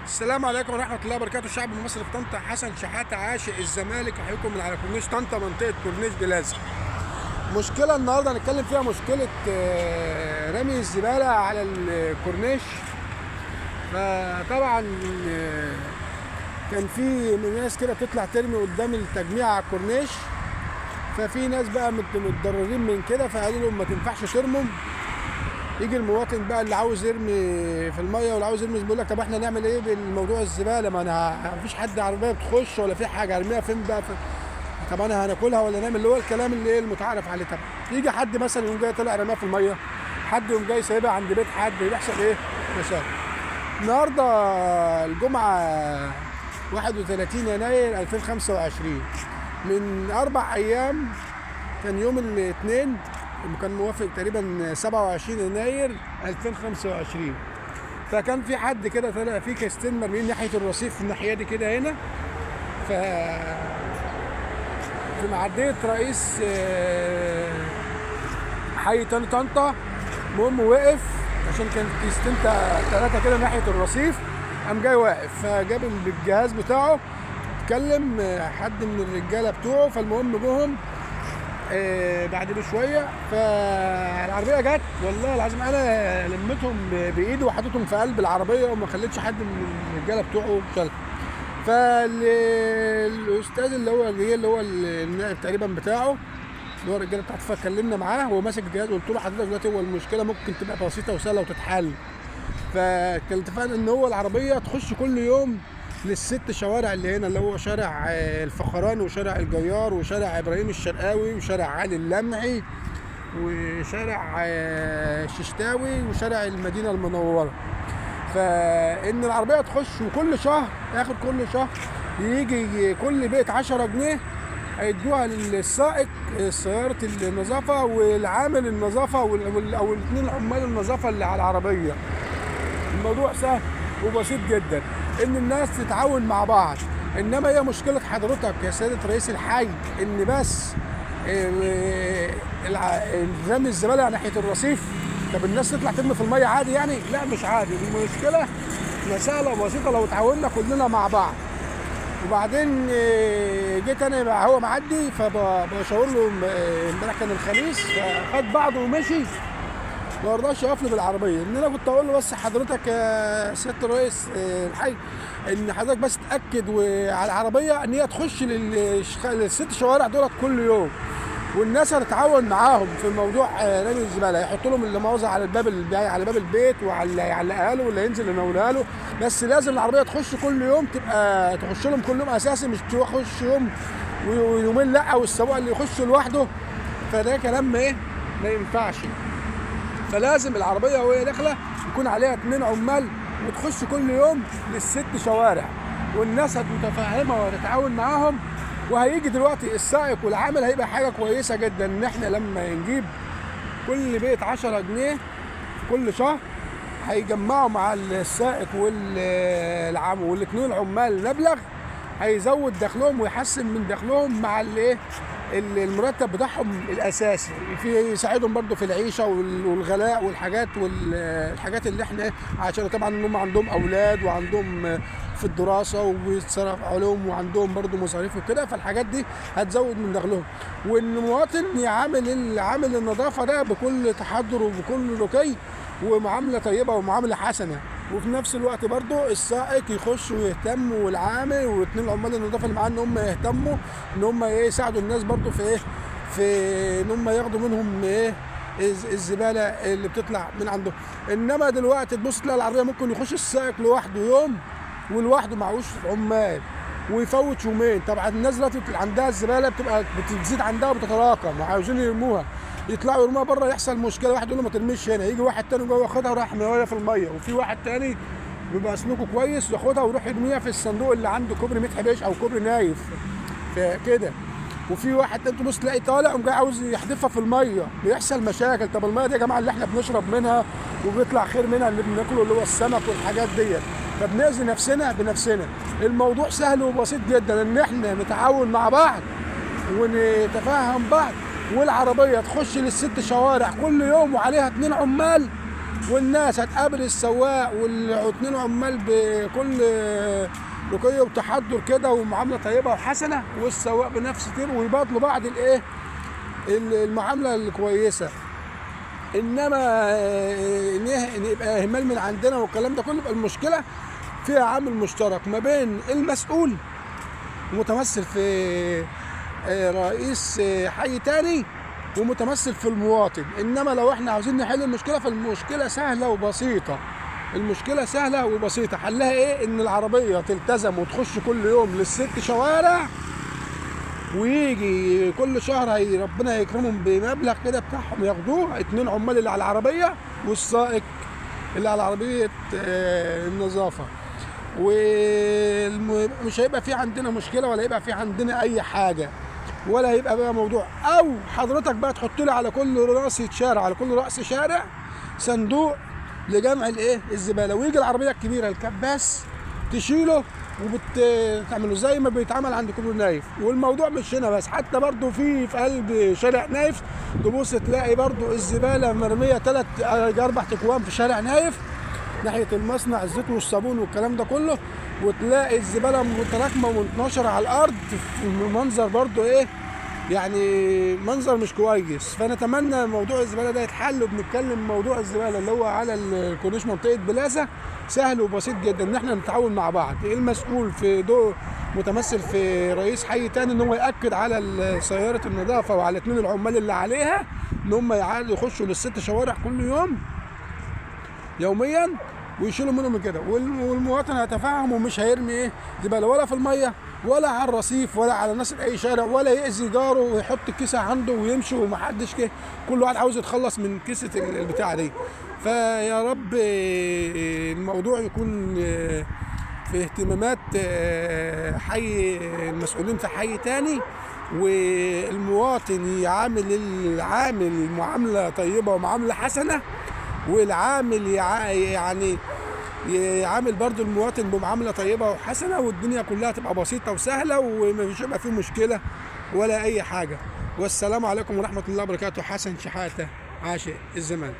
السلام عليكم ورحمة الله وبركاته. الشعب المصري في طنطا، حسن شحاتة عاشق الزمالك، احييكم من على كورنيش طنطا، منطقة كورنيش بلازا. مشكلة النهارده هنتكلم فيها مشكلة رمي الزبالة على الكورنيش. فطبعا كان في ناس كده بتطلع ترمي قدام التجميع على الكورنيش، ففي ناس بقى متضررين من كده، فقالوا لهم ما تنفعش ترموا. يجي المواطن بقى اللي عاوز يرمي في المية واللي عاوز يرمي بيقول لك طب احنا نعمل ايه بالموضوع الزبالة؟ ما انا مفيش حد عربية بتخش ولا في حاجة، ارميها فين بقى؟ طب انا هناكلها ولا نعمل اللي هو الكلام اللي ايه المتعارف عليه. طب يجي حد مثلا يقوم جاي طلع رماها في المية، حد يقوم جاي سايبها عند بيت حد، بيحصل ايه؟ مشاكل. النهارده الجمعة 31 يناير 2025، من 4 ايام كان يوم الاثنين، كان موافق تقريبا 27 يناير 2025. فكان في حد كده طلع في كاستين مرميين ناحية الرصيف في الناحية دي كده هنا، ف في معدية رئيس حي طنطا. المهم وقف عشان كان كيستين 3 كده ناحية الرصيف، قام جاي واقف، فجاب الجهاز بتاعه اتكلم حد من الرجالة بتوعه. فالمهم جوهم بعد بشوية، فالعربيه جت، والله العظيم انا لميتهم بايدي وحطيتهم في قلب العربية وما خليتش حد من الرجالة بتوعه شال. فالاستاذ اللي هو جه اللي هو النائب تقريبا بتاعه اللي هو الرجالة بتاعته، فكلمنا معاه وهو ماسك الجهاز، وقلت له حضرتك دلوقتي هو المشكلة ممكن تبقى بسيطة وسهلة وتتحل. فاتفقنا ان هو العربية تخش كل يوم للست شوارع اللي هنا، اللي هو شارع الفخراني وشارع الجيار وشارع ابراهيم الشرقاوي وشارع علي اللمعي وشارع الششتاوي وشارع المدينة المنورة. فان العربية تخش وكل شهر، اخر كل شهر يجي كل بيت 10 جنيه هيدوها للسائق سيارة النظافة والعامل النظافة او الاثنين عمال النظافة اللي على العربية. الموضوع سهل وبسيط جدا، ان الناس تتعاون مع بعض. انما هي مشكلة حضرتك يا سيادة رئيس الحي ان بس رمي الزبالة ناحية الرصيف. طب الناس تطلع ترمي في المية عادي يعني؟ لا مش عادي. المشكلة سهلة وبسيطة لو تعاوننا كلنا مع بعض. وبعدين جيت انا هو معدي فبشاور له، امبارح كان الخميس، فخد بعضه ومشي، ما رضاش يقف لي بالعربية. ان انا كنت اقول له بس حضرتك يا سيادة الرئيس الحي ان حضرتك بس تاكد على العربية ان هي تخش للست شوارع دولت كل يوم، والناس هتتعاون معاهم في موضوع رمي الزبالة، يحطوا لهم اللي على الباب، على باب البيت وعلى يعلقها له واللي ينزل ينولها له. بس لازم العربية تخش كل يوم، تبقى تخش لهم كل يوم اساسي، مش تخش يوم ويومين لا، والسواق اللي يخش لوحده، فده كلام ايه ما ينفعش. فلازم العربية وهي داخله يكون عليها 2 عمال وتخش كل يوم للست شوارع، والناس هتتفاهمها وهتتعاون معاهم. وهيجي دلوقتي السائق والعامل، هيبقى حاجة كويسة جدا ان احنا لما نجيب كل بيت 10 جنيه كل شهر، هيجمعوا مع السائق والعام والاثنين العمال مبلغ هيزود دخلهم ويحسن من دخلهم مع الايه المرتب بتاعهم الاساسي، في يساعدهم برضو في العيشة والغلاء والحاجات اللي احنا عشان طبعا ان هم عندهم اولاد وعندهم في الدراسة وبيتصرف عليهم وعندهم برضو مصاريف وكده، فالحاجات دي هتزود من دخلهم. وان المواطن يعامل عامل النظافة ده بكل تحضر وبكل رقي ومعامله طيبة ومعامله حسنه، وفي نفس الوقت برضو السائق يخش ويهتم، والعامل واثنين عمال النظافة اللي معاه ان هم يهتموا ان هم ايه يساعدوا الناس برضو في ايه، في ان هم ياخدوا منهم ايه الزبالة اللي بتطلع من عندهم. انما دلوقتي تبص تلاقي العربية ممكن يخش السائق لوحده يوم ولوحده معهوش عمال ويفوت يومين. طبعا الناس دلوقتي عندها الزبالة بتبقى بتزيد عندها وبتتراكم وعاوزين يرموها، يطلعوا يرموها بره، يحصل مشكلة، واحد يقول له ما ترميش هنا، يجي واحد تاني جوه ياخدها وراح مرميها في المية، وفي واحد تاني بيبقى سلوكه كويس ياخدها ويروح يرميها في الصندوق اللي عنده كوبري مدحت باشا او كوبري نايف كده. وفي واحد تاني تبص تلاقي طالع وجاي عاوز يحدفها في المية، بيحصل مشاكل. طب المية دي يا جماعة اللي احنا بنشرب منها وبيطلع خير منها اللي بناكله اللي هو السمك والحاجات ديت، فبنأذي نفسنا بنفسنا. الموضوع سهل وبسيط جدا، ان احنا نتعاون مع بعض ونتفاهم بعض، والعربية تخش للست شوارع كل يوم وعليها 2 عمال، والناس هتقابل السواق والاتنين عمال بكل رقي وتحضر كده ومعامله طيبة وحسنه، والسواق بنفس طيب، ويبادلوا بعض الايه المعاملة الكويسة. انما يبقى اهمال من عندنا والكلام ده كله، يبقى المشكلة فيها عامل مشترك ما بين المسؤول متمثل في رئيس حي تاني ومتمثل في المواطن. انما لو احنا عاوزين نحل المشكلة فالمشكلة سهلة وبسيطة، المشكلة سهلة وبسيطة. حلها ايه؟ ان العربية تلتزم وتخش كل يوم للست شوارع، ويجي كل شهر ربنا يكرمهم بمبلغ كده بتاعهم ياخدوه، 2 عمال اللي على العربية والسائق اللي على عربية النظافة، ومش هيبقى في عندنا مشكلة ولا هيبقى في عندنا اي حاجة ولا هيبقى بقى موضوع. او حضرتك بقى تحط لي على كل راس شارع، على كل راس شارع صندوق لجمع الايه الزبالة، ويجي العربية الكبيرة الكباس تشيله وبتعمله زي ما بيتعمل عند كوبري نايف. والموضوع مش هنا بس، حتى برضو في قلب شارع نايف تبص تلاقي برضو الزبالة مرمية 3 4 اكوام في شارع نايف ناحية المصنع الزيت والصابون والكلام ده كله، وتلاقي الزبالة متراكمه ومتنشره على الارض في منظر برضو ايه يعني منظر مش كويس. فنتمنى موضوع الزبالة ده يتحل. وبنتكلم موضوع الزبالة اللي هو على الكورنيش منطقة بلازا سهل وبسيط جدا، ان احنا نتعاون مع بعض. المسؤول في دور متمثل في رئيس حي تاني ان هو ياكد على سيارة النظافة وعلى 2 العمال اللي عليها ان هم يخشوا للست شوارع كل يوم يوميا ويشيلوا منهم كده، والمواطن هيتفهم ومش هيرمي ايه زبالة ولا في المية ولا على الرصيف ولا على ناس اي شارع، ولا يأذي جاره ويحط الكيسة عنده ويمشي ومحدش كده، كل واحد عاوز يتخلص من كيسه البتاعه دي. فيا رب الموضوع يكون في اهتمامات حي المسؤولين في حي تاني، والمواطن يعامل العامل معاملة طيبة ومعامله حسنه، والعامل يعني يعامل برضو المواطن بمعاملة طيبة وحسنه، والدنيا كلها تبقى بسيطة وسهلة ومش هيبقى فيه مشكلة ولا اي حاجة. والسلام عليكم ورحمة الله وبركاته. حسن شحاته، عاشق الزمان.